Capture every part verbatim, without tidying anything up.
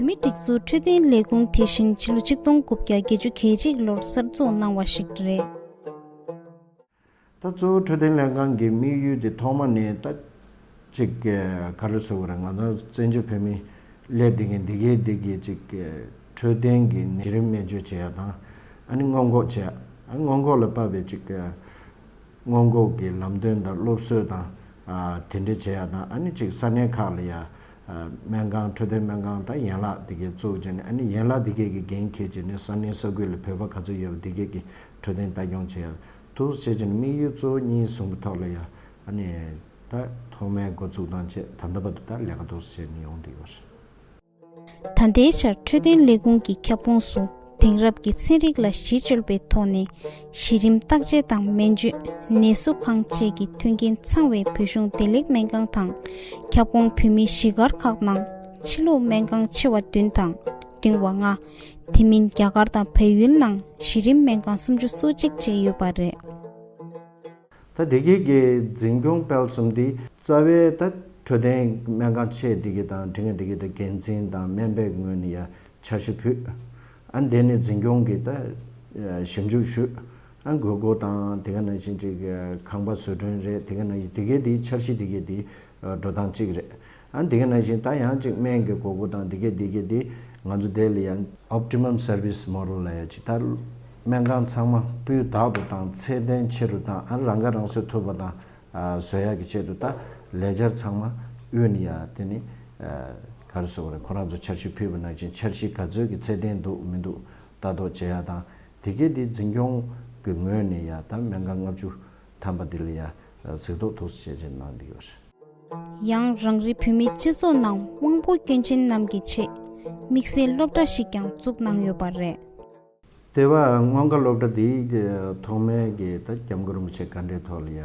བོད་མིའི་སྒྲིག་འཛུགས་འཕྲོད་བསྟེན་ལས་ཁུངས་དེ་བཞིན་ཕྱི་ལོ་ཆིག་སྟོང་དགུ་བརྒྱ་བརྒྱད་ཅུ་གྱ་གཅིག་ལོར་གསར་འཛུགས་གནང་བ་ཞིག་རེད། ད་གཙོ་བོ་འཕྲོད་བསྟེན་ལྷན་ཁང་གི་དམིགས་ཡུལ་དེ་ཐོག་མ་ནས་ད་ཅིག་ག་རེ་ཟེར་དགོས་རེད། ང་ཚོ་བཙན་བྱོལ་བོད་མི་སླེབས་བསྡད་མཁན་འདི་གའི་འདི་གའི་ཅིག་འཕྲོད་བསྟེན་གྱི་གཞི་རིམ་སྨན་བཅོས་བྱེད་ཡ་དང་། ཨ་ནི་སྔོན་འགོག་བྱེད་ཡ། ཨ་སྔོན་འགོག་ལ་དཔག་པའི་ཅིག་སྔོན་འགོག་གི་ལམ་སྟོན་དང་སློབ་གསོ་དང་། ཨ་དེ་འདྲ་བྱེད་ཡ་དང་། ཨ་ནི་ཅིག་ས་གནས་ཁག་ལ་ཡ་ཨ་སྨན་ཁང་། འཕྲོད་བསྟེན་སྨན་ཁང་དང་ཡན་ལག་དེ་གའི་བཙུགས་བྱས་ནས། ཨ་ནི་ཡན་ལག་དེ་གའི་གི་འགན་འཁྱེར་བྱས་ནས་ས་གནས་ས་ཁུལ་ལ་བོད་པ་ག་ཚོད་ཡོད་པ་དེ་གའི་གི་འཕྲོད་བསྟེན་ལྟ་སྐྱོང་བྱེད་ཡ། འདུག་སེ་བྱས་ནས་དམིགས་ཡུལ་གཙོ་བོ་གཉིས་བཟུང་གི་ཐོག་ལ་ཡ། ཨ་ནི་ད་ཐོག་མའི་འགོ་ཚུགས་དང་བཅས་ད་ལྟ་བར་དུ་ད་ལས་ཀ་འདུག་སེ་བྱས་ནས་ཡོང་བསྡད་ཡོད་རེད། ད་ལྟའི་ཆར་འཕྲོད་བསྟེན་ལས་ཁུངས་ཀྱི་ཁྱབ་ཁོངས་སུ་དེང་རབས་ཀྱི་ཚན་རིག་ལ་གཞི་བཅོལ་བའི་ཐོག་ནས་གཞི་རིམ་བརྟག་དཔྱད་དང་སྨན་བཅོས། ནད་གསོ་ཁང་བཅས་ཀྱི་མཐུན་རྐྱེན་ཚང་བའི་བོད་གཞུང་བདེ་ལེགས་སྨན་ཁང་དང་། ཁྱབ་ཁོངས་བོད་མིའི་གཞིས་སྒར་ཁག་ནང་ཕྱི་ལུགས་སྨན་ཁང་ཆེ་བ་བདུན་དང་འབྲིང་བ་ལྔ། དེ་མིན་རྒྱ་གར་དང་བལ་ཡུལ་ནང་གཞི་རིམ་སྨན་ཁང་སུམ་ཅུ་སོ་གཅིག་བཅས་ཡོད་པ་རེད། ད་དེ་གའི་གི་འཛིན་སྐྱོང་སྤེལ་གསུམ་འདི་རྩ་བའི་ད་འཕྲོད་བསྟེན་སྨན་ཁང་ཆེ་འདི་གི་དང་འབྲིང་འདི་གི་ད་འགན་འཛིན་དང་སྨན་པའི་ངོས་ནས་ཡ་འཆར་གཞི་ཕུལ། ཨ་འདི་ནས་འཛིན་སྐྱོང་གི་ད་ཞིབ་འཇུག་ཞུས། ཨ་དགོས་མཁོ་དང་དེ་ག་ནང་བཞིན་ཅིག་ཁང་པ་བཟོ་སྐྲུན་རེད། དེ་ག་ནང་བཞིན་དེ་གའི་དེའི་འཆར་གཞི་དེ་གའི་དེ་འགྲོ་སྟངས་གཅིག་རེད། ཨ་དེ་ག་ནང་བཞིན་ད་ཡང་ཅིག་སྨན་གྱི་དགོས་མཁོ་དང་དེ་གའི་དེ་གའི་དེ་ང་ཚོ་དེ་ལ་ཡང་optimum service model ལབ་ཡ་ཅིག་ད་སྨན་ཁང་ཚང་མ་སྤུས་དག་ཏུ་དང་ཚད་ལྡན་ཆེ་རུ་དང་། ཨ་རང་ཁ་རང་གསོ་ཐུབ་པ་དང་། ཨ་བཟོ་ཡག་གི་ཆེད་དུ་ད་ལས་འཆར་ཚང་མ་དབུས་ནས་ཡ་དེ་ནི་ཨ་ག་རེ་ཟེར་དགོས་རེད། ཁོ་རང་ཚོ་འཆར་གཞི་ཕུལ་བ་ནང་བཞིན་འཆར་གཞི་ག་ཚོད་ཀྱི་ཚད་ལྡན་འདུག་མི་འདུག་ལྟ་རྟོག་བྱེད་ཡག་དང་། དེ་གའི་དེ་འཛིན་སྐྱོང་གི་ངོས་ནས་ཡ་ད་སྨན་ཁང་ལྔ་བཅུ་ཐམ་པ་དེ་ལ་ཡ་གཟིགས་རྟོག་འདུག་སེ་བྱས་བྱས་གནང་བསྡད་ཡོད་རེད། ཡང་རང་རེ་བོད་མིའི་སྤྱི་ཚོགས་ནང་དབང་པོ་སྐྱོན་ཅན་རྣམས་ཀྱི་ཆེད་དམིགས་བསལ་སློབ་གྲྭ་ཞིག་ཀྱང་བཙུགས་གནང་ཡོད་པ་རེད། དེ་བ་སྔོན་ཁ་སློབ་གྲྭ་འདིའི་ཐོག་མའི་གི་ད་སྐྱབས་མགོན་རིན་པོ་ཆེ་བཀའ་འདྲིའི་ཐོག་ལ་ཡ་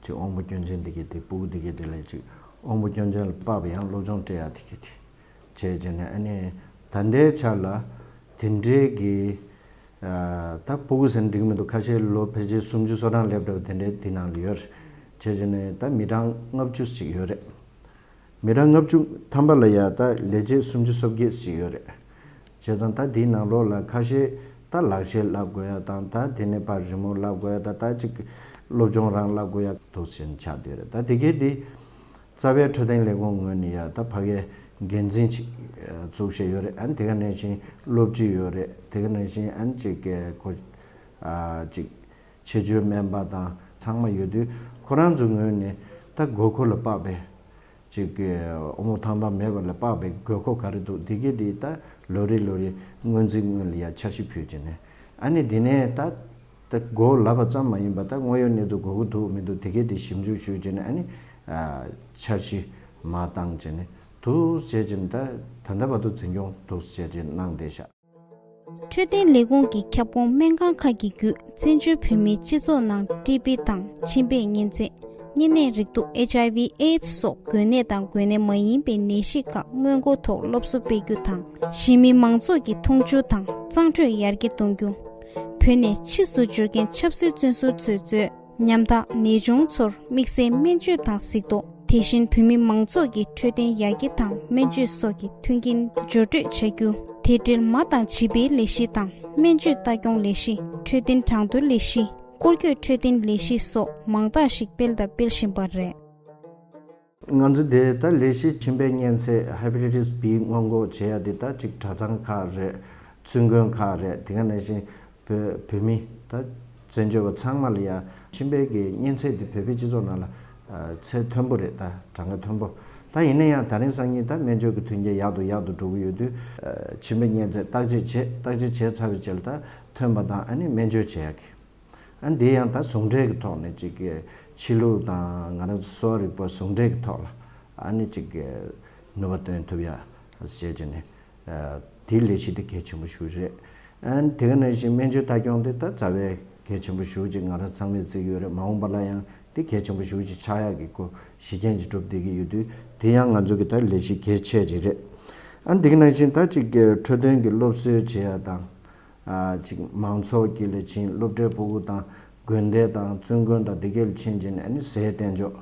ཅིག་དབང་པོ་སྐྱོན་ཅན་འདི་གི་དེ་སྤུ་གུ་འདི་གི་དེ་ལ་ཅིག་དབང་པོ་སྐྱོན་ཅན་ལ་དཔག་པའི་ཡང་སློབ་སྦྱོང་སྤྲད་ཡ་དེ་གི་དེ་བྱས་བྱས་ནས། ཨ་ནི་ད་ལྟའི་ཆ་ལ་དེ་འདྲའི་གི་ཨ་ད་སྤུ་གུ་ཟེར་ན་འགྲིག་མི་འདུག་ཁ་ཤས་ལོ་ཕལ་ཆེར་སུམ་ཅུ་སོ་གྲངས་སླེབས་འདྲ་བ་དེ་འདྲའི་དེ་ནང་ལ་ཡོད་རེད། བྱས་བྱས་ནས་ད་མི་གྲངས་ལྔ་བཅུ་ཞིག་ཡོད་རེད། མི་གྲངས་ལྔ་བཅུ་ཐམ་པ་ལ་ཡ་ད་ལས་བྱེད་སུམ་ཅུ་སོ་བརྒྱད་ཞིག་ཡོད་རེད། བྱས་ཙང་ད་དེའི་ནང་ལོགས་ལ་ཁ་ཤས་ད་ལག་ཤེས་བསླབ་དགོས་ཡ་དང་། ད་དེ་ནས་ཕར་རི་མོ་བསླབ་དགོས་ཡ་དང་། ད་ཅིག་སློབ་སྦྱོང་རང་བསླབ་དགོས་ཡ་འདུག་སེ་ཆགས་བསྡད་རེད། ད་དེ་གའི་དེ་རྩ་བའི་འཕྲོད་བསྟེན་ལས་ཁུངས་ངོས་ནས་ཡ་ད་ཕ་གའི་འགན་འཛིན་ཅིག་བཙུགས་བཞག་ཡོད་རེད། ཨ་ནི་དེ་ག་ནང་བཞིན་སློབ་སྤྱི་ཡོད་རེད། དེ་ག་ནང་བཞིན་ཨ་ནི་ཅིག་གི་གོ་ཨ་ཅིག་ཆེད་སྤྱོད་སྨན་པ་དང་ཚང་མ་ཡོད་དུས། ཁོ་རང་ཚོའི་ངོས་ནས་ད་དགོས་མཁོ་ལ་དཔག་པའི་ཅིག་གི་དབང་པོ་ཐོབ་ཐང་མེད་པ་ལ་དཔག་པའི་དགོས་མཁོ་ག་རེ་འདུག་དེ་གའི་དེ་ད་ལོ་རེ་ལོ་རེ་སྔོན་རྩིས་སྔོན་ལ་ཡ་འཆར་གཞི་ཕུལ་བྱས་ནས། ཨ་ནི་དེ་ནས་ད་ད་མགོ་ལབ་པ་ཙམ་མ་ཡིན་པ། ད་དངོས་ཡོད་གནས་ཚུལ་དགོས་མཁོ་འདུག་མི་འདུག་དེ་གའི་དེ་ཞིབ་འཇུག་ཞུས་བྱས་ནས། ཨ་ནི་ཨ་འཆར་གཞི་མར་བཏང་བྱས་ནས་འདུག་སེ་བྱས་བྱས་ནས་ད་ད་ལྟ་བར་དུ་འཛིན་སྐྱོང་འདུག་སེ་བྱས་བྱས་གནང་བསྡད་བཞག་འཕྲོད་བསྟེན་ལས་ཁུངས་ཀྱི་ཁྱབ་ཁོངས་སྨན་ཁང་ཁག་གི་བརྒྱུད་བཙན་བྱོལ་བོད་མིའི་སྤྱི་ཚོགས་ནང་ཊི་བི་དང་མཆིན་པའི་གཉན་ཚད། གཉན་ནད་རེག་དུག་ཨེཆ་ཨའི་ཝི་ཨེ་ཌི་སི་སོགས་འགོས་ནད་དང་འགོས་ནད་མ་ཡིན་པའི་ནད་གཞི་ཁག་སྔོན་འགོག་ཐོག་སློབ་གསོ་སྤེལ་རྒྱུ་དང་། གཞིས་མི་མང་ཚོགས་ཀྱི་མཐོང་ཆུང་དང་གཙང་འཕྲོད་ཡར་རྒྱས་གཏོང་རྒྱུ། བོད་ནས་ཕྱིས་སུ་འབྱོར་མཁན་ཆབ་སྲིད་བཙོན་ཟུར་ཚོའི་གཙོས་ཉམ་ཐག་ནད་གཅོང་ཚོར་དམིགས་བསལ་སྨན་བཅོས་དང་གཟིགས་རྟོག་དེ་བཞིན་བོད་མི་མང་ཚོགས་ཀྱི་འཕྲོད་བསྟེན་ཡར་རྒྱས་དང་སྨན་བཅོས་སོགས་ཀྱི་མཐུན་རྐྱེན་སྦྱོར་སྤྲོད་བྱ་རྒྱུ། དེ་འབྲེལ་མ་དང་བྱིས་པའི་ལས་གཞི་དང་སྨན་བཅོས་ལྟ་སྐྱོང་ལས་གཞི། འཕྲོད་བསྟེན་གྲངས་ཐོའི་ལས་གཞི། སྐོར་སྐྱོད་འཕྲོད་བསྟེན་ལས་གཞི་སོགས་མང་དག་ཞིག་སྤེལ་དང་སྤེལ་བཞིན་པ་རེད། ང་ཚོ་དེ་ད་ལས་གཞི་མཆིན་པའི་གཉན་ཚད་ཧེ་པ་ཊའི་ཊི་སི་བི་སྔོན་འགོག་བྱེད་ཡ་དེ་ད་ཅིག་གྲྭ་ཚང་ཁག་རེད། བཙུན་དགོན་ཁག་རེད། དེ་ག་ནང་བཞིན་བོད་བོད་མི་ད་བཙན་བྱོལ་བ་ཚང་མ་ལ་ཡ་མཆིན་པའི་གི་གཉན་ཚད་དེ་བོད་པའི་སྤྱི་ཚོགས་ནང་ལ་ཨ་ཚད་མཐོན་པོ་རེད། ད་གྲངས་ཀ་མཐོན་པོ། ད་ཡིན་ན་ཡང་དེང་རིང་སང་ཉིན་ད་སྨན་བཅོས་ཀྱི་མཐུན་རྐྱེན་ཡག་ཏུ་ཡག་ཏུ་འགྲོ་གི་ཡོད་དུས། ཨ་མཆིན་པའི་གཉན་ཚད་བརྟག་དཔྱད་བྱེད། བརྟག་དཔྱད་བྱས་ཚར་བའི་རྗེས་ལ་ད་ཐོན་པ་དང་ཨ་ནི་སྨན་བཅོས་བྱེད་ཡག་གི། ཨ་འདི་ཡང་ད་ཟུང་འབྲེལ་གྱི་ཐོག་ནས་ཅིག་གི་ཕྱི་ལུགས་དང་ང་རང་ཚོ་གསོ་བ་རིག་པ་ཟུང་འབྲེལ་གྱི་ཐོག་ལ་ཨ་ནི་ཅིག་གི་ནུས་པ་བཏོན་ཐུབ་ཡ་བྱས་བྱས་ནས། ཨ་དེའི་ལས་གཞི་དེ་གལ་ཆེན་པོ་ཞིག་རེད། ཨ་དེ་ག་ནང་བཞིན་སྨན་བཅོས་ལྟ་སྐྱོང་དེ་ད་རྩ་བའི་གལ་ཆེན་པོ་ཞིག་ཅིག་ང་རང་ཚང་མས་བརྩི་གི་ཡོད་རེད། མ་འོངས་པ་ལ་ཡང་དེ་གལ་ཆེན་པོ་ཞིག་ཅིག་ཆགས་ཡག་གི་སྒོ་གཞི་རྐྱེན་ཅིག་གྲུབ་བསྡད་ཀྱི་ཡོད་དུས། དེ་ཡང་ང་ཚོ་གི་ད་ལས་གཞི་གལ་ཆེ་ཅིག་རེད། ཨ་དེ་ག་ནང་བཞིན་ད་ཅིག་གི་འཕྲོད་བསྟེན་གྱི་སློབ་གསོའི་བྱེད་ཡ་དང་། ཨ་ཅིག་མང་ཚོགས་ཀྱི་ལས་བྱེད། སློབ་གྲྭའི་སྤུ་གུ་དང་། དགོན་སྡེ་དང་བཙུན་དགོན་དང་དེ་གའི་ལ་ཕྱིན་བྱས་ནས་ཨ་ནི་ཟས་བསྟེན་ཕྱོགས།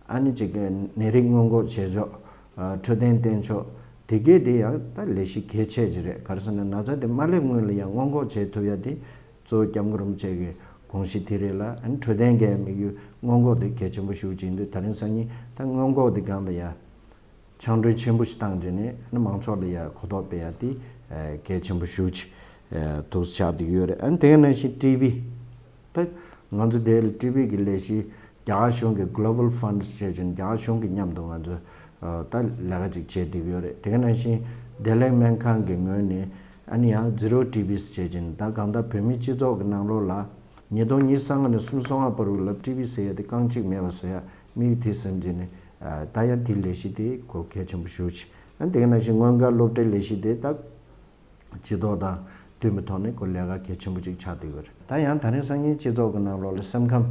ཨ་ནི་ཅིག་གི་ནད་རིགས་སྔོན་འགོག་བྱེད་ཕྱོགས། ཨ་འཕྲོད་བསྟེན་བསྟེན་ཕྱོགས། དེ་གས་དེ་ཡང་ད་ལས་གཞི་གལ་ཆེ་ཅིག་རེད། ག་རེ་ཟེར་ན་ན་ཚ་དེ་མ་སླེབས་སྔོན་ལ་ཡང་སྔོན་འགོག་བྱེད་ཐུབ་ཡ་དེ་གཙོ་བོ་སྐྱབས་མགོན་རིན་པོ་ཆེ་གི་དགོངས་གཞི་དེ་རེད་ལ། ཨ་ནི་འཕྲོད་བསྟེན་གྱི་དམིགས་ཡུལ་སྔོན་འགོག་དེ་གལ་ཆེན་པོ་ཞེ་པོ་ཅིག་ཡིན་དུས། ད་རིང་སང་ཉིན་ད་སྔོན་འགོག་དེ་སྒང་ལ་ཡ་ཆང་འདོན་ཆེན་པོ་ཞིག་བཏང་རྗེས་ནས་ཨ་ནི་མང་ཚོགས་ལ་ཡ་གོ་རྟོགས་སྤེལ་ཡ་དེ་གལ་ཆེན་པོ་ཞེ་པོ་ཅིག་འདུག་ཆགས་བསྡད་ཀྱི་ཡོད་རེད། ཨ་ནི་དེ་ག་ནང་བཞིན་ཊི་བི། ད་ང་ཚོ་དེ་ལ་ཊི་བི་གི་ལས་གཞི་རྒྱ་གར་གཞུང་གི་Global Fund བྱས་ཅིང་རྒྱ་གར་གཞུང་གི་མཉམ་དུ་ང་ཚོ་ད་ལས་ཀ་ཅིག་བྱེད་བསྡད་ཀྱི་ཡོད་རེད། དེ་ག་ནང་བཞིན་བདེ་ལེགས་སྨན་ཁང་གི་ངོས་ནས་ཨ་ནི་ཡང་Zero ཊི་བི་བྱས་ཅིང་ད་གང་ལྟར་བོད་མིའི་སྤྱི་ཚོགས་ཀྱི་ནང་ལོགས་ལ་ཉིས་སྟོང་ཉི་ཤུ་རྩ་ལྔ་ནས་སུམ་ཅུ་སོ་ལྔ་བར་དུ་ལ་ཊི་བི་ཟེར་ཡ་དེ་རྐང་གཅིག་མེད་པ་བཟོ་ཡ་དམིགས་ཡུལ་དེ་བཟུང་རྗེས་ནས་ད་ཡང་དེའི་ལས་གཞི་དེ་གོ་གལ་ཆེན་པོ་ཞེ་པོ་ཅིག་ཨ་ནི་དེ་ག་ནང་བཞིན་སྔོན་འགོག་སློབ་གྲྭའི་ལས་གཞི་དེ་ད་སྤྱི་ཚོགས་དང་བསྟུན་པའི་ཐོག་ནས་ཁོ་ལས་ཀ་གལ་ཆེན་པོ་ཅིག་ཆགས་བསྡད་ཡོད་རེད། ད་ཡང་དེ་རིང་སང་ཉིན་སྤྱི་ཚོགས་ཀྱི་ནང་ལོགས་ལ་སེམས་ཁམས་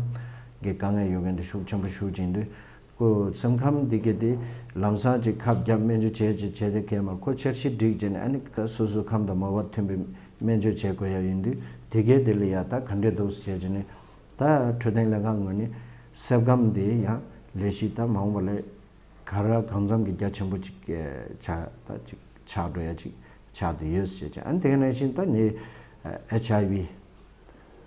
ཀྱི་དཀའ་ངལ་ཡོད་མཁན་དེ་ཤུགས་ཆེན་པོ་ཞེ་པོ་ཅིག་ཡིན་དུས། ཁོ་སེམས་ཁམས་འདི་ག་དེ་ལམ་སང་ཅིག་ཁབ་བརྒྱབ་སྨན་བཅོས་བྱས་ཅིག་བྱས་ཏེ་གས་མ་ཁོ་འཆར་གཞི་སྒྲིག་བྱས་ནས་ཨ་ནི་ད་སོ་སོའི་ཁམས་དང་མོས་པ་མཐུན་པའི་སྨན་བཅོས་བྱེད་དགོས་ཡ་ཡིན་དུས། དེ་ག་དེ་ལ་ཡ་ད་ག་འདྲས་འདུག་ཟེར་བྱས་ནས་ད་འཕྲོད་བསྟེན་ལྷན་ཁང་ངོས་ནས་སེམས་ཁམས་འདི་ཡང་ལས་གཞི་ད་མ་འོངས་པ་ལ་ག་ར་གང་འཚམ་གྱི་རྒྱ་ཆེན་པོ་ཅིག་ཆགས་ད་ཅིག་ཆགས་འགྲོ་ཡ་ཅིག་ཆགས་བསྡད་ཡོད་ཟེར་བྱས། ཨ་ནི་དེ་ག་ནང་བཞིན་ད་ནི་ཨེཆ་ཨའི་ཝི་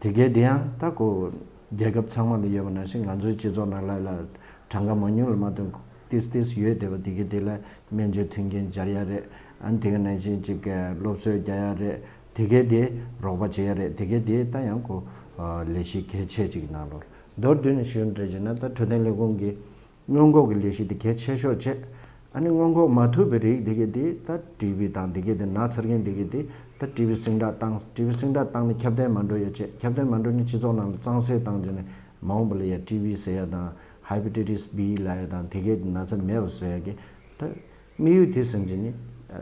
དེ་ག་དེ་ཡང་ད་ཁོ་རྒྱལ་ཁབ་ཚང་མ་ལ་ཡོད་པ་ནང་བཞིན་ང་ཚོའི་སྤྱི་ཚོགས་ནང་ལ་ལ་གྲངས་ཀ་མང་ཉུང་ལ་མ་ལྟོས་ཏིས་ཏིས་ཡོད་བསྡད་པ་དེ་ག་དེ་ལ་སྨན་བཅོས་མཐུན་རྐྱེན་སྦྱར་ཡ་རེད། ཨ་ནི་དེ་ག་ནང་བཞིན་ཅིག་སློབ་གསོ་རྒྱག་ཡ་རེད། དེ་ག་དེ་རོགས་པ་བྱེད་ཡ་རེད། དེ་ག་དེ་ད་ཡང་ཁོ་ལས་གཞི་གལ་ཆེ་ཅིག་ནང་ལོགས་མདོར་བསྡུས་ནས་ཞུ་འདྲ་བྱས་ན་ད་འཕྲོད་བསྟེན་ལས་ཁུངས་ཀྱི་སྔོན་འགོག་གི་ལས་གཞི་དེ་གལ་ཆེ་ཤོས་བྱས། ཨ་ནི་སྔོན་འགོག་མ་ཐུབ་པའི་རིགས་དེ་ག་དེ་ད་ཊི་བི་དང་དེ་ག་དེ་ན་ཚར་མཁན་དེ་ག་དེ་ད་ཊི་བི་ཟིང་དྲག་བཏང་། ཊི་བི་ཟིང་དྲག་བཏང་ནས་ཁྱབ་གདལ་མ་འགྲོ་ཡ་བྱས། ཁྱབ་གདལ་མ་འགྲོ་ནས་སྤྱི་ཚོགས་ནང་ལ་གཙང་སེལ་བཏང་རྗེས་ནས་མ་འོངས་པ་ལ་ཡ་ཊི་བི་ཟེར་ཡ་དང་ཧེ་པ་ཊའི་ཊིས་བི་ལབ་ཡ་དང་དེ་ག་དེ་ན་ཚ་མེད་པ་བཟོ་ཡ་གི་ད་དམིགས་ཡུལ་དེ་བཟུང་རྗེས་ནས་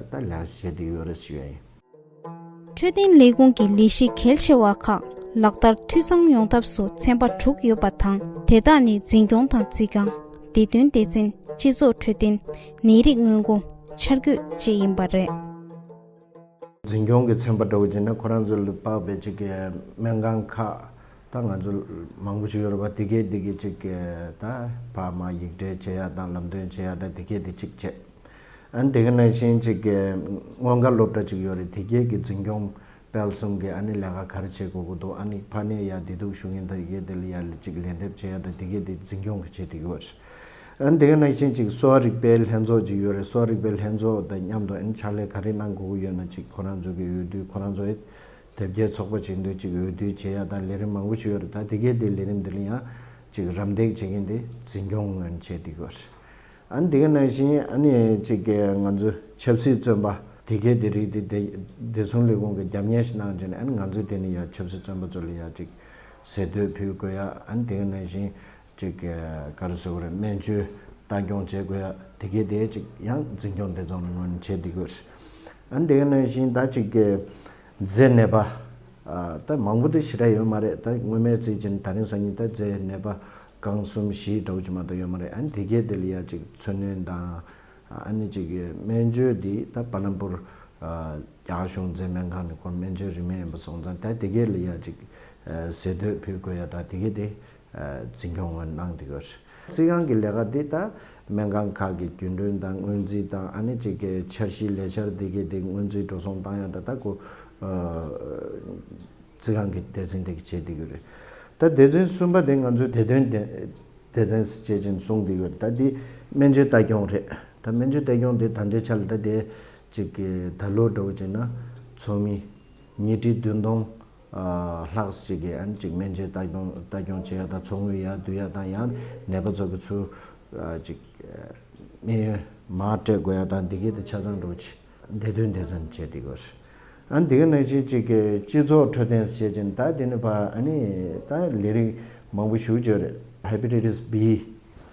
ད་ལས་ཀ་བྱེད་བསྡད་ཡོད་རེད་ཞུ་ཡ་ཡིན། འཕྲོད་བསྟེན་ལས་ཁུངས་ཀྱི་ལས་གཞི་གལ་ཆེ་བ་ཁག་ལག་བསྟར་འཐུས་ཚང་ཡོང་ཐབས་སུ་ཚན་པ་དྲུག་ཡོད་པ་དང་། དེ་དག་ནི་འཛིན་སྐྱོང་དང་རྩིས་ཁང་། བདེ་དོན་སྡེ་ཚན། སྤྱི་ཚོགས་འཕྲོད་བསྟེན། ནད་རིགས་སྔོན་འགོག་འཆར་འགོད་བཅས་ཡིན་པ་རེད། འཛིན་སྐྱོང་གི་ཚན་པ་འདྲ་བོ་བྱས་ན་ཁོ་རང་ཚོ་ལ་དཔག་པའི་ཅིག་གི་སྨན་ཁང་ཁག་ད་ང་ཚོ་མང་པོ་ཞིག་ཡོད་རེད་པ། དེ་གས་དེ་གས་ཅིག་གི་ད་ཕར་མར་ཡིག་འབྲེལ་བྱེད་ཡ་དང་ལམ་སྟོན་བྱེད་ཡ་ད་དེ་གས་དེ་ཅིག་བྱས། ཨ་ནི་དེ་ག་ནང་བཞིན་ཅིག་གི་སྔོན་འགོག་སློབ་གྲྭ་ཅིག་ཡོད་རེད། དེ་གས་ཀྱི་འཛིན་སྐྱོང་སྤེལ་གསུམ་གྱི་ཨ་ནི་ལས་ཀ་ག་རེ་བྱེད་དགོས་ཀྱི་འདུག་ཨ་ནི་ཕ་ནས་ཡར་བདེ་སྡུག་ཞུ་མཁན་དེ་གས་དེ་ལ་ཡར་ཅིག་ལན་འདེབས་བྱེད་ཡ་ད་དེ་གས་དེ་འཛིན་སྐྱོང་གི་བྱེད་དེ་ཡོད་རེད། ཨ་ནི་དེ་ག་ནང་བཞིན་ཅིག་གསོ་བ་རིག་པའི་ལྷན་ཚོགས་ཅིག་ཡོད་རེད། གསོ་བ་རིག་པའི་ལྷན་ཚོགས་དང་མཉམ་དུ་ཨ་ནི་ཕྱག་ལས་ག་རེ་གནང་དགོས་ཀྱི་ཡོད་ན་ཅིག་ཁོ་རང་ཚོ་གི་འོས་བསྡུ་ཁོ་རང་ཚོ་ཡི་དེབ་སྐྱེལ་ཚོགས་པ་ཅིག་འདུག་ཅིག་འོས་བསྡུ་བྱེད་ཡ་ད་ལས་རིམ་མང་པོ་ཞིག་ཡོད་རེད། ད་དེ་གས་དེ་ལས་རིམ་དེ་ལ་ཡང་ཅིག་རམ་འདེགས་བྱེད་མཁན་དེ་འཛིན་སྐྱོང་ངོས་ནས་བྱེད་དེ་ཡོད་རེད། ཨ་ནི་དེ་ག་ནང་བཞིན་ཨ་ནི་ཅིག་གི་ང་ཚོ་ཆབ་སྲིད་བཙོན་པ་དེ་གའི་དེ་རིགས་དེ་བདེ་བདེ་སྲུང་ལས་ཁུངས་ཀྱི་རྒྱབ་གཉེར་ཞིག་གནང་བྱས་ནས། ཨ་ནི་ང་ཚོས་དེ་ནི་ཡ་ཆབ་སྲིད་བཙོན་པ་ཚོ་ལ་ཡ་ཅིག་ཟས་དུས་ཕུལ་དགོས་ཡ། ཨ་ནི་དེ་ག་ནང་བཞིན་ཅིག་ག་རེ་ཟེར་དགོས་རེད། སྨན་བཅོས་ལྟ་སྐྱོང་བྱེད་དགོས་ཡ་དེ་གའི་དེ་ཅིག་ཡང་འཛིན་སྐྱོང་སྡེ་ཚན་ངོས་ནས་བྱེད་བསྡད་ཡོད་རེད། ཨ་ནི་དེ་ག་ནང་བཞིན་ད་ཅིག་གི་མཛེ་ནད་པ། ཨ་ད་མང་པོ་དེ་ཞེ་དྲག་ཡོད་མ་རེད། ད་སྔོན་མའི་རྩིས་བྱས་ན་ད་རིང་སང་ཉིན་ད་མཛེ་ནད་པ་རྐང་གསུམ་བཞི་འདྲ་བོ་ཅིག་མ་གཏོགས་ཡོད་མ་རེད། ཨ་ནི་དེ་གའི་དེ་ལ་ཡ་ཅིག་འཚོ་སྣོན་དང་། ཨ་ནི་ཅིག་གི་སྨན་བཅོས་འདི་ད་བ་ལམ་པུར་རྒྱ་གཞུང་མཛེ་སྨན་ཁང་ནས་ཁོ་སྨན་བཅོས་རིན་མེད་ཡིན་པ་སོང་ཙང་། ད་དེ་གའི་ལ་ཡ་ཅིག་ཟས་དུས་ཕུལ་དགོས་ཡ་ད་དེ་གའི་དེ་འཛིན་སྐྱོང་ངོས་གནང་བསྡད་ཡོད་རེད། རྩིས་ཁང་གི་ལས་ཀ་འདི་ད་སྨན་ཁང་ཁག་གི་རྒྱུན་གྲོན་དང་སྔོན་རྩིས་དང་། ཨ་ནི་ཅིག་གི་འཆར་གཞིའི་ལས་འཆར་འདི་གའི་དེ་སྔོན་རྩིས་འགྲོ་སོང་བཏང་ཡ་ད་ད་ཁོ་རྩིས་ཁང་གི་སྡེ་ཚན་དེ་གི་བྱེད་བསྡད་ཡོད་རེད། ད་སྡེ་ཚན་གསུམ་པ་དེ་ང་ཚོའི་བདེ་དོན་སྡེ་སྡེ་ཚན་ཟེར་བྱས་ཅིག་གསུངས་བསྡད་ཡོད་རེད། ད་འདི་སྨན་བཅོས་ལྟ་སྐྱོང་རེད། ད་སྨན་བཅོས་ལྟ་སྐྱོང་དེ་ད་ལྟའི་ཆ་ལ་ད་དེ་ཅིག་གི་ད་ལོ་འདྲ་བོ་བྱས་ན་ཚོགས་མི་ཉིས་ཁྲི་བདུན་སྟོང་ལྷག་ཅིག་གིས་ཨ་ནི་ཅིག་སྨན་བཅོས་ལྟ་སྐྱོང་ལྟ་སྐྱོང་བྱེད་ཡ་དང་ཚོགས་དངུལ་ཡར་བསྡུ་ཡ་དང་། ཡང་ནད་པ་ཚོ་གི་ཚུར་ཅིག་སྨན་ཡོན་མར་སྤྲད་དགོས་ཡ་དང་འདི་གའི་དེ་ཆ་ཚང་འདྲ་བོ་ཅིག་བདེ་དོན་སྡེ་ཚན་བྱས་བསྡད་ཡོད་རེད། ཨ་ནི་དེ་ག་ནང་བཞིན་ཅིག་གི་སྤྱི་ཚོགས་འཕྲོད་བསྟེན་ཟེར་བྱས་ཅིག་ད་དེ་ནི་ཕར་ཨ་ནི་ད་ལས་རིགས་མང་པོ་ཞེ་པོ་ཅིག་ཡོད་རེད། ཧེ་པ་ཊའི་ཊིས་བི་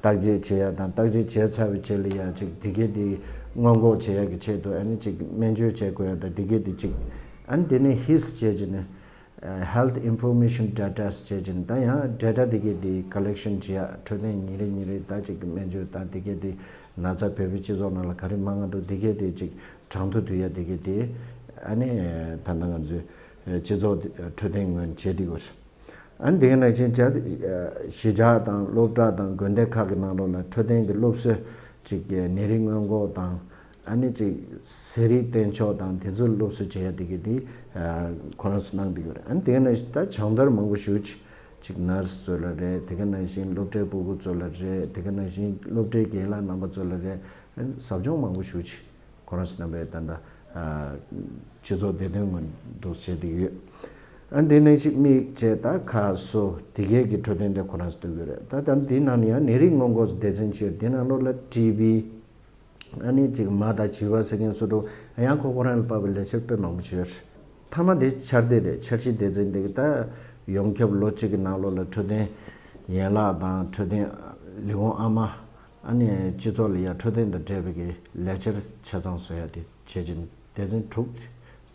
བརྟག་དཔྱད་བྱེད་ཡ་དང་། བརྟག་དཔྱད་བྱས་ཚར་བའི་རྗེས་ལ་ཡ་ཅིག་དེ་གའི་དེ་སྔོན་འགོག་བྱེད་ཡ་གི་ཆེད་དུ་ཨ་ནི་ཅིག་སྨན་བཅོས་བྱེད་དགོས་ཡ་དང་དེ་གའི་དེ་ཅིག་ཨ་ནི་དེ་ནས་ཧིས་བྱས་ཅིག་ནི་ཧེལ་ཐི་ཨིན་ཕོར་མེ་ཤན་ཌེ་ཊ་ཟེར་བྱས་ཅིག་ནི་ད་ཡང་ཌེ་ཊ་དེ་གའི་དེ་ཀོ་ལེག་ཤན་བྱེད་ཡ། འཕྲོད་བསྟེན་ཉིན་རེ་ཉིན་རེ་ད་ཅིག་སྨན་བཅོས་དང་དེ་གའི་དེ་ན་ཚ་བོད་པའི་སྤྱི་ཚོགས་ནང་ལ་ག་རེ་མང་ང་འདུག་དེ་གའི་དེ་ཅིག་གྲངས་ཐོ་བསྡུ་ཡ་དེ་གའི་དེ་ཨ་ནི་ད་ལྟ་ང་ཚོའི་སྤྱི་ཚོགས་འཕྲོད་བསྟེན་ངོས་ནས་བྱེད་བསྡད་ཡོད་རེད། ཨ་ནི་དེ་ག་ནང་བཞིན་བྱས་ཏེ་གཞིས་ཆགས་དང་སློབ་གྲྭ་དང་དགོན་སྡེ་ཁག་གི་ནང་ལོགས་ལ་འཕྲོད་བསྟེན་གྱི་སློབ་གསོ་ཅིག་གི་ནད་རིགས་སྔོན་འགོག་དང་ ཨ་ནི་ཅིག་ཟས་རིགས་བསྟེན་ཕྱོགས་དང་དེ་ཚོ་སློབ་གསོ་བྱེད་ཡ་དེ་གི་དེ་ཁོ་རང་ཚོ་གནང་བསྡད་ཡོད་རེད། ཨ་ནི་དེ་ག་ནང་བཞིན་ད་སྦྱོང་བརྡར་མང་པོ་ཞེ་པོ་ཅིག་ཅིག་ནར་སི་ཚོ་ལ་རེད། དེ་ག་ནང་བཞིན་སློབ་གྲྭའི་སྤུ་གུ་ཚོ་ལ་རེད། དེ་ག་ནང་བཞིན་སློབ་གྲྭའི་རྒན་ལགས་རྣམ་པ་ཚོ་ལ་རེད། ཨ་ནི་ཟབ་སྦྱོང་མང་པོ་ཞེ་པོ་ཅིག་ཁོ་རང་ཚོ་རྣམ་པས་ད་ལྟ་སྤྱི་ཚོགས་བདེ་དོན་ངོས་འདུག་བྱས་བསྡད་ཡོད། ཨ་ནི་དེ་ནང་བཞིན་མིག་བྱས་ད་ཁ་སོ་དེ་གའི་གི་འཕྲོད་བསྟེན་དེ་ཁོ་རང་ཚོ་གཏོད་ཀྱི་ཡོད་རེད། ད་ད་དེའི་ནང་ནས་ཡང་ནད་རིགས་སྔོན་འགོག་སྡེ་ཚན་ཅིག་ཡོད། དེ་ནང་ལོགས་ལ་ཊི་བི། ཨ་ནི་ཅིག་མ་དང་བྱིས་པ་ཟེར་མཁན་སོ་སོ་ཡང་ཁོ་ཁོ་རང་ལ་དཔག་པའི་ལས་འཆར་དཔེ་མང་པོ་ཞིག་ཡོད། མཐའ་མ་དེ་འཆར་ལྡན་རེད། འཆར་གཞི་སྡེ་ཚན་འདི་གི་ད་ཡོངས་ཁྱབ་ལོ་གཅིག་གི་ནང་ལོགས་ལ་འཕྲོད་བསྟེན་ཡན་ལག་དང་འཕྲོད་བསྟེན་ལས་ཁུངས་ཨ་མ། ཨ་ནི་སྤྱི་ཚོགས་ལ་ཡང་འཕྲོད་བསྟེན་དང་འབྲེལ་བའི་གི་ལས་འཆར་ཆ་ཚང་བཟོ་ཡ་དེ་བྱེད་ཀྱིན་སྡེ་ཚན་དྲུག་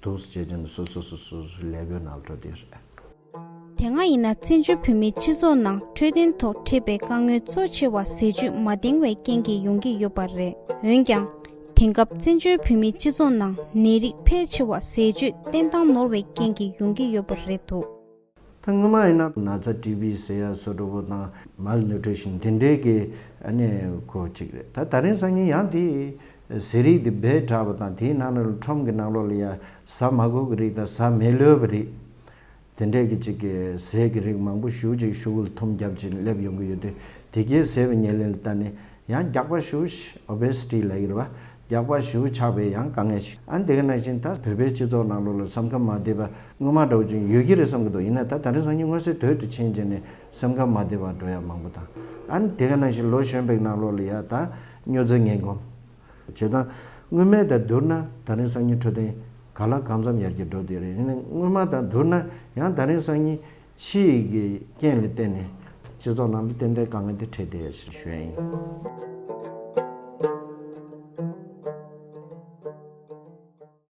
འདུག་སེ་བྱེད་ཀྱིན་སོ་སོ་སོ་སོ་སོ་ལས་བགོས་ནང་འགྲོ་དེ་རེད། དེ་སྔ་ཡིན་ན་བཙན་བྱོལ་བོད་མིའི་སྤྱི་ཚོགས་ནང་འཕྲོད་བསྟེན་ཐོག་འཕྲད་པའི་དཀའ་ངལ་གཙོ་ཆེ་བ་ཟས་བཅུད་མ་འདང་བའི་རྐྱེན་གྱིས་ཡོང་གི་ཡོད་པ་རེད། འོན་ཀྱང་། དེང་སྐབས་བཙན་བྱོལ་བོད་མིའི་སྤྱི་ཚོགས་ནང་ནད་རིགས་ཕལ་ཆེ་བ་ཟས་བཅུད་བསྟེན་སྟངས་ནོར་བའི་རྐྱེན་གྱིས་ཡོང་གི་ཡོད་པ་རེད་འདུག་ད་སྔོན་མ་ཡིན་ན་ན་ཚ་ཊི་བི་ཟེར་ཡ་སོ་འདྲ་པོ་དང་མལ་ནུ་ཊི་རི་ཤན་དེ་འདྲའི་གི་ཨ་ནི་ཁོ་གཅིག་རེད། ད་ད་རིང་སང་ཉིན་ཡང་དེ་ཟས་རིགས་དེ་སྦས་དྲགས་པ་དང་དེའི་ནང་ལ་ཁྲོམ་གྱི་ནང་ལོགས་ལ་ཡ་ཟ་མ་དགོས་ཀྱི་རིགས་དང་ཟ་མི་ལོས་པ་རིགས། དེ་འདྲས་ཀྱི་ཅིག་གི་ཟས་ཀྱི་རིགས་མང་པོ་ཞེ་པོ་ཅིག་ཤོག་གུ་ལ་ཐུམ་བརྒྱབ་ཅིག་སླེབས་ཡོང་གི་ཡོད་དུས། དེ་གའི་ཟས་པའི་ཉེར་ལེན་ལ་ལྟ་ནས་ཡང་རྒྱགས་པ་ཞེ་པོ་ཅིག་ཨོ་བེ་སི་ཊི་ལབ་ཀྱི་རེད་པ། རྒྱགས་པ་ཞེ་པོ་ཆགས་པའི་ཡང་དཀའ་ངལ་ཞིག་ཨ་ནི་དེ་ག་ནང་བཞིན་ད་བོད་པའི་སྤྱི་ཚོགས་ནང་ལོགས་ལ་སེམས་ཁམས་མ་བདེ་བ་སྔོན་མ་འདྲ་བོ་ཅིག་ཡོད་ཀྱི་རེད་བསམ་གྱི་འདུག་ཡིན་ན་ད་ད་རིང་སང་ཉིན་མངོན་གསལ་དོད་དུ་ཕྱིན་བྱས་ནས་སེམས་ཁམས་མ་བདེ་བ་འགྲོ་ཡ་མང་པོ་དང་། ཨ་ནི་དེ་ག་ནང་བཞིན་ལོ་གཞོན་པའི་ནང་ལོགས་ལ་ཡ་ད་སྨྱོ་རྫས་ངན་གོམས། བྱས་ཙང་སྔོན་མ་དང་བསྡུར་ན་ད་རིང་སང་ཉིན་འཕྲོད་བསྟེན་ག་ལ་གང་འཚམ་ཡར་རྒྱས་འགྲོ་བསྡད་རེད། ཡིན་ནའི་སྔོན་མ་དང་བསྡུར་ན་ཡང་ད་རིང་སང་ཉིན་ཕྱི་ཡི་གི་རྐྱེན་ལ་བརྟེན་ནས་སྤྱི་ཚོགས་ནང་ལ་ཏན་ཏན་དཀའ་ངལ་དེ་འཕྲད་བསྡད་ཡོད་ཞེས་ཞུ་ཡ་ཡིན།